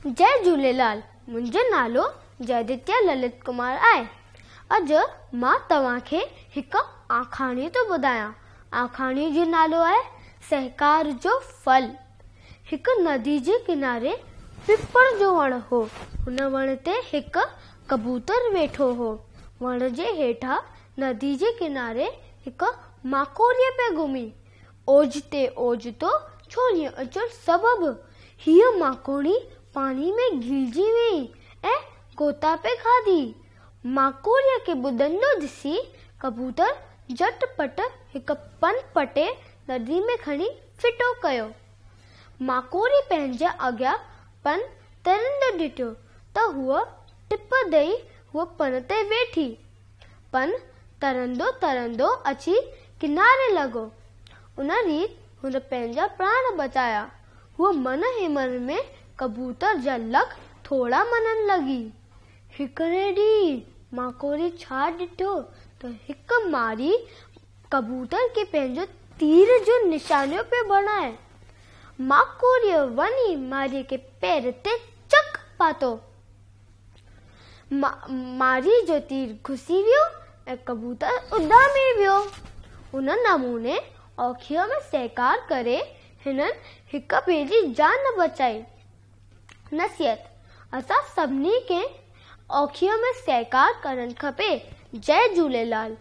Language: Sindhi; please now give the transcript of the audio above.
جئي جهوليلال، منهنجو نالو جئدتيا للت ڪمار آهي. اڄ مان توهان کي هڪ آکاڻي ٿو ٻڌايان. آکاڻي جو نالو آهي سهڪار جو ڦل. هڪ ندي جي ڪناري پپر جو وڻ هو. هن وڻ تي هڪ ڪبوتر ويٺو هو. وڻ جي هيٺان ندي جي ڪناري هڪ ماڪوڙي پئي گهمي. اوچتي اوچتو ڇوليء اچڻ سبب هيء ماڪوڙي پاڻي ۾ گهيرجي ويئي ۽ غوطا پئي کاڌي. ماڪوڙيء کي ٻڏندو ڏسي ڪبوتر جهٽ پٽ هڪ پن پٽي ندي ۾ کڻي ڦٽو ڪيو. ماڪوڙي پنهنجي اڳيان پن ترندو ڏٺو ته هوء ٽپ ڏئي هوء پن تي ويٺي. پن ترندو ترندو اچي ڪناري لڳو. ان ريت هن پنهنجا پراڻ بچايا. هوء من ئي من ۾ ڪبوتر جا لک ٿورا مڃڻ لڳي. هڪڙي ڏينهن ماڪوڙي ڇا ڏٺو ته هڪ ماري ڪبوتر کي پنهنجو تير جو نشانو پيو بڻائي. ماڪوڙيء وڃي ماريء کي پير تي چڪ پاتو. ماري جو تير گسي ويو ۽ ڪبوتر اڏامي ويو. ان نموني اوکيء ۾ سهڪار ڪري هنن هڪ ٻئي جي جان بچائي. نصيحت، اسان سڀني کي اوکيء ۾ سهڪار ڪرڻ کپي. جئي جهوليلال.